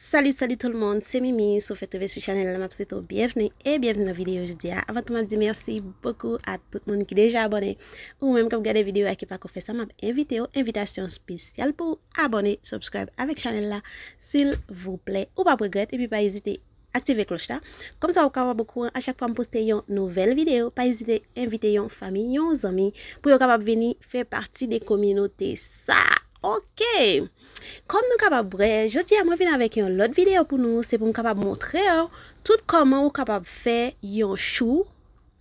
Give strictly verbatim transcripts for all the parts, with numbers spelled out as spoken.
Salut, salut tout le monde, se Mimi. Si w fèk rive sou chanèl la, m ap swete w byenvni e byenvni nan videyo jodi a. Avan tou, m ap di mèsi bokou a tout moun ki deja abòne. Ou menm k ap gade videyo a ki pako fè sa, m ap envite w, envitasyon espesyal pou w abòne, subscribe avèk chanèl la, silvouplè. Ou p ap regrèt, epi pa ezite aktive klòch la. Kòmsa w kapab okouran a chak fwa m poste yon nouvèl videyo. Pa ezite envite yon fanmi, yon zanmi, pou yo kapab vini fè pati de kominote sa. Oke! Kòm nou kapab wè, jodi a mwen vin avèk yon lòt videyo pou nou, se pou m kapab montre w tout kòman ou kapab fè yon chou,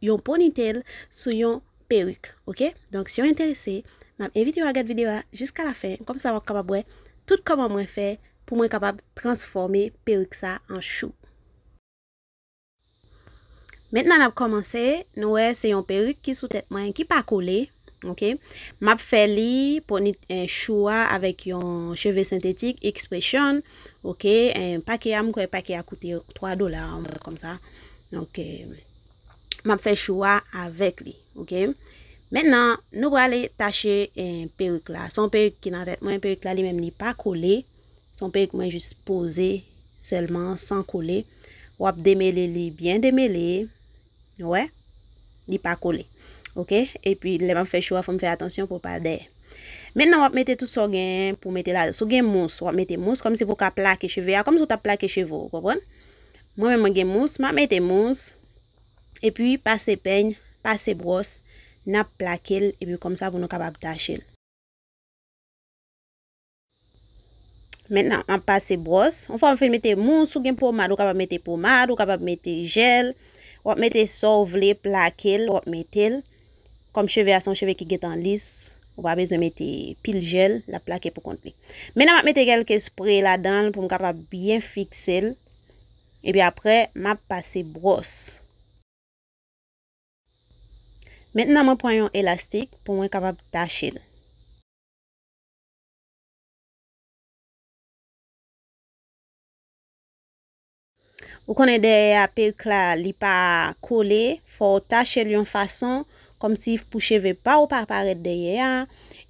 yon ponytèl sou yon perik, oke? Donk, si w enterese, m ap envite w a gad videyo a jiska lafen, kòmsa w ap kapab wè tout kòman mwen fè pou mwen kapab transfòme perik sa an chou. Mentnan n ap kòmanse, nou wè se yon perik ki sou tèt mwen ki pa kole, oke. M ap fè li poni, eh, chou a avèk yon cheve sentetik Expression, oke. Eh, pake a, m kwè pake a koute twa dola, yon bagay kòmsa. Donk, eh, m ap fè chou a avèk li, oke. Mentnan, nou prale tache, eh, perik la. Se yon perik ki nan tèt mwen, perik la li menm li pa kole. Se yon perik mwen jis poze sèlman, san kole. W ap demele li byen demele. Ou wè? Li pa kole. Oke? Epi, lè m ap fè chou a, fò m fè atansyon pou l pa al dèyè. Mentnan, w ap mete tout sa w genyen pou w mete la. Si w gen mous, w ap mete mous, kòmsi pou w ka plake cheve a, kòmsi w t ap plake cheve w, ou konprann? Mwen menm, mwen gen mous, m ap mete mous, epi pase peny, pase bwòs, n ap plake l, epi kòmsa pou nou kapab tache l. Mentnan, m ap pase bwòs. Yon fwa m fin mete mous, ou gen pomad, ou kapab mete pomad, ou kapab mete jèl. W ap mete sa w vle, plake l, w ap mete l. Kòm cheve a se yon cheve ki gentan lis, ou pa bezwen mete pil jèl, l ap plake pou kont li. Mentnan, m ap mete kèlke spre ladan l pou m kapab byen fikse l. Epi apre, m ap pase bwòs. Mentnan, mwen pran yon elastik pou mwen kapab tache l. Ou konnen dèyè a, perik la, li pa kole, fò w tache l yon fason, kòmsi pou cheve pa w pa parèt dèyè a,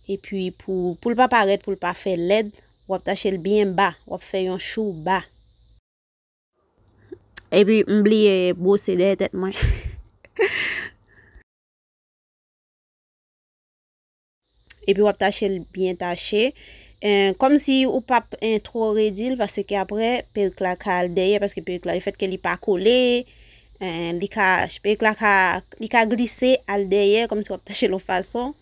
epi pou, pou l pa parèt, pou l pa fè lèd, w ap tache l byen ba, w ap fè yon chou ba. Epi m bliye bwose dèyè tèt mwen. Epi w ap tache l byen tache. Eh, kòmsi ou p ap, eh, twò redi l, paske apre, perik la ka al dèyè, paske perik la, lefètke li pa kole, eh, li ka, perik la ka, li ka glise al dèyè, kòmsi w ap tache l yon fason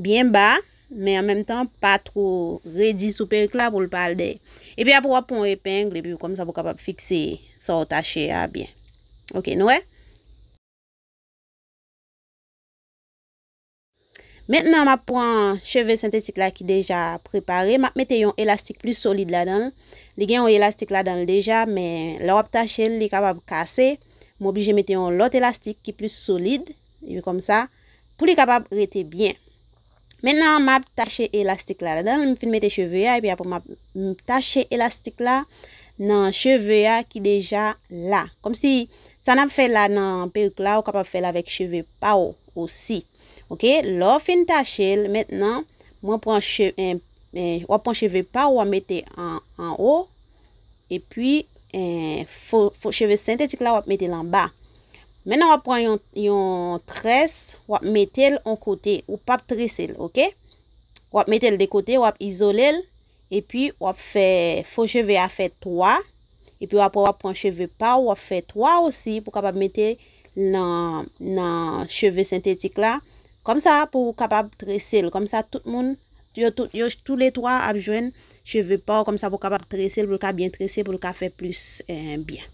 byen ba, men an menm tan, pa twò redi sou perik la pou l pa al dèyè. Epi apre, w ap pran yon epeng, epi kòmsa pou w kapab fikse sa w tache a byen. Oke, nou wè? Mentnan, m ap pran cheve sentetik la ki deja prepare. M ap mete yon elastik plis solid ladan l. Li gen yon elastik ladan l deja, men lè w ap tache l, li kapab kase. M oblije mete yon lòt elastik ki plis solid, epi kòmsa, pou li kapab rete byen. Mentnan, m ap tache elastik la ladan l. M fin mete cheve a, epi apre m ap, m tache elastik la nan cheve a ki deja la. Kòmsi sa n ap fè la nan perik la, ou kapab fè l avèk cheve pa w osi. Oke, lè w fin tache l, mentnan, mwen pran che-, en, en, w ap pran cheve pa w, w ap mete an, anwo, epi, en, fo, fo, cheve sentetik la, w ap mete l anba. Mentnan, w ap pran yon, yon très, w ap mete l yon kote, ou p ap trese l, oke? W ap mete l de kote, w ap izole l, epi w ap fè fo cheve a fè twa, epi apre w ap pran cheve pa w, w ap fè twa osi pou w kapab mete l nan, nan cheve sentetik la. Kòmsa pou w kapab trese l, kòmsa tout moun, yo tout, yo toulètwa ap jwenn cheve pa w, kòmsa pou w kapab trese l, pou l ka byen trese, pou l ka fè plis, eh, byen.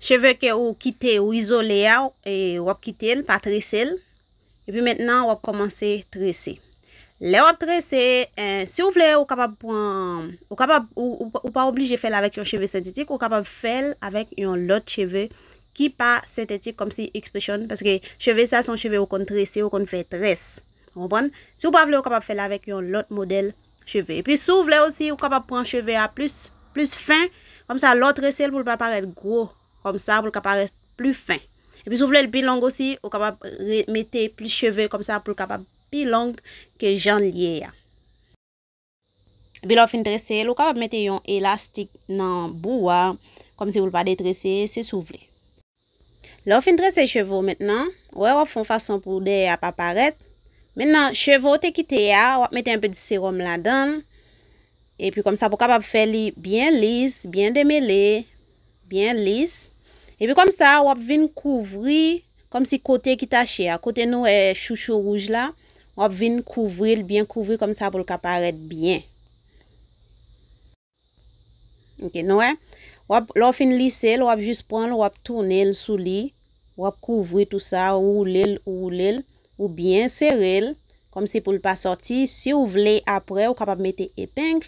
Cheve ke ou kite, ou izole a, e, w ap kite l, pa trese l. Epi mentnan, w ap kòmanse trese. Lè w ap trese, eh, si w vle, ou kapab pran, ou kapab, ou, ou, ou pa oblije fè l avèk yon cheve sentetik, ou kapab fè l avèk yon lòt cheve ki pa sentetik, kòmsi Expression, paske cheve sa se yon cheve ou konn trese, ou konn fè très. Ou konprann? Si w pa vle, ou kapab fè l avèk yon lòt modèl cheve. Epi si w vle osi, ou kapab pran cheve a plis, plis fen. Kòmsa, lè w trese l pou l pa parèt gwo. Kòmsa, pou l ka parèt pli fen. Epi si w vle l pi long osi, ou kapab re-, mete plis cheve kòmsa pou l kapab pi long ke jan l ye a. Epi lè w fin trese l, ou kapab mete yon elastik nan bou a, kòmsi pou l pa detrese, se si w vle. Lè w fin trese cheve w mentnan, ou wè w ap fè yon fason pou dèyè a pa parèt. Mentnan, cheve w te kite a, w ap mete enpe de sewòm ladan l. Epi kòmsa pou w kapab fè li byen lis, byen demele, byen lis. Epi kòmsa, w ap vin kouvri, kòmsi kote ki tache a, kote nou wè chouchou wouj la, w ap vin kouvri l, byen kouvri kòmsa pou l ka parèt byen. Ok, nou wè? W ap, lè w fin lise l, w ap jis pran l, w ap tounen l sou li, w ap kouvri tou sa, woule l, woule l, ou byen sere l, kòmsi pou l pa sòti. Si w vle apre, ou kapab mete epeng,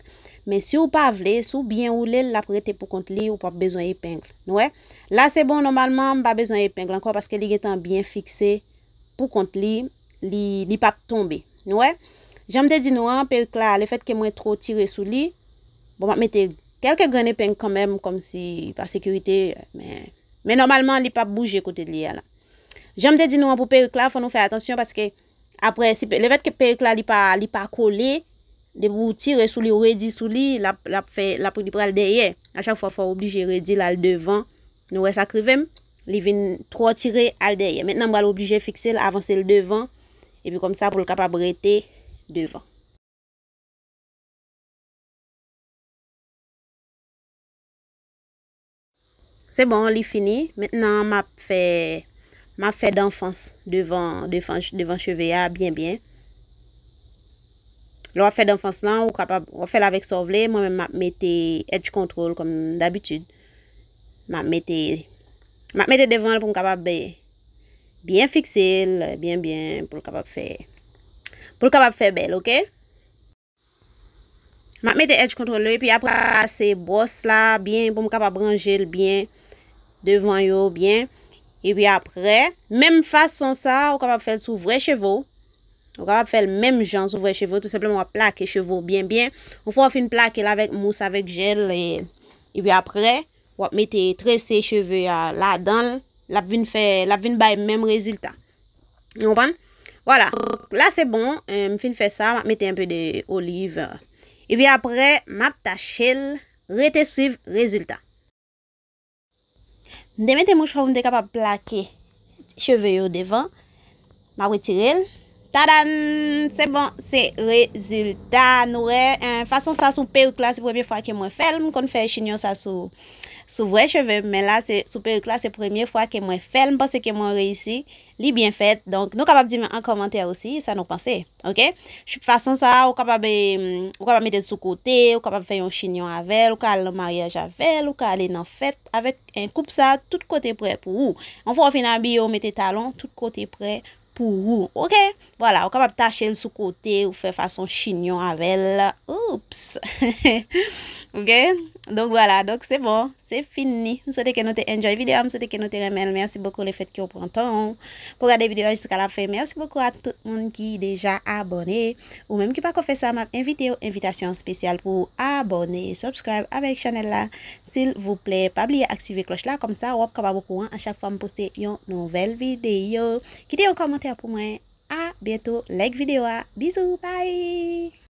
men si w pa vle, si w byen woule l, l ap rete pou kont li, ou p ap bezwen epeng. Nou wè? La se bon, nòmalman, m pa bezwen epeng ankò paske li gentan byen fikse pou kont li, li, li p ap tonbe. Nou wè? Jan m te di nou an, perik la, lefètke mwen twò tire sou li, bon, m ap mete kèlke grenn epeng kanmenm, kòmsi pa sekirite, men, men nòmalman, li p ap bouje kote li ye a la. Jan m te di nou an pou perik la, fò nou fè atansyon paske apre, si pe-, lefètke perik la, li pa, li pa kole, depi w tire sou li, w redi sou li, l ap, l ap fè, l ap, li pral dèyè. A chak fwa, fò w oblije redi l al devan. Nou wè sa k rive m? Li vin twò tire al dèyè. Mentnan, m pral oblije fikse l, avanse l devan, epi kòmsa pou l kapab rete devan. Se bon, li fini. Mentnan, m ap fè, m ap fè danfans devan, devan, devan cheve a byen, byen. Lè w ap fè danfans lan, ou kapab, w ap fè l avèk sa w vle. Mwen menm, m ap mete edge control kòm dabitid. M ap mete, m ap mete devan l pou m kapab, eh, byen fikse l, byen, byen, pou l kapab fè, pou l kapab fè bèl, ok? M ap mete edge control yo, epi apre pase bwòs la byen pou m kapab ranje l byen, devan yo byen. Epi apre, menm fason sa, ou kapab fè l sou vrè cheve w. Ou kapab fè l menm jan sou vrè cheve w, tou senpleman w ap plake cheve w byen byen. Yon fwa w fin plake l avèk mous, avèk jèl, e, epi apre, w ap mete trese cheve a ladan l, l ap vin fè, l ap vin bay menm rezilta. Ou konprann? Vwala. La se bon, eh, m fin fè sa, m ap mete enpe de oliv. Epi apre, m ap tache l, rete swiv rezilta. M te mete mouchwa pou m te kapab plake cheve yo devan. M ap retire l. Tadan! Se bon, se rezilta. Nou wè, eh, fason sa sou perik la, se premye fwa ke mwen fè l. M konn fè chinyon sa sou, sou vrè cheve m, men la, se, sou perik la, se premye fwa ke mwen fè l. M panse ke mwen reyisi. Li byen fèt. Donk, nou kapab di m an kòmantè osi, sa nou panse. Ok? Ch-, fason sa a, ou kapab, eh, ou kapab mete l sou kote, ou kapab fè yon chinyon avè l, ou ka al nan maryaj avè l, ou ka ale nan fèt avèk, eh, koup sa a, tout kote prè pou ou. Yon fwa w fin abiye, ou mete talon, tout kote prè pou ou. Ok? Vwala, ou kapab tache l sou kote, ou fè fason chinyon avè l. Oups! Ok? Donk, vwala, donk se bon. Se fini. M swete ke nou te enjoy videyo a, m swete ke nou te renmen l. Mèsi bokou lefèt ke w pran tan w pou gade videyo a jiska la fen. Mèsi bokou a tout moun ki deja abòne. Ou menm ki pako fè sa, m ap envite w, envitasyon espesyal pou w abòne, subscribe avèk chanèl la, silvouplè. Pa bliye aktive klòch la, kòmsa w ap kapab okouran a chak fwa m poste yon nouvèl videyo. Kite yon kòmantè pou mwen. A byento, like videyo a. Bizou, bye!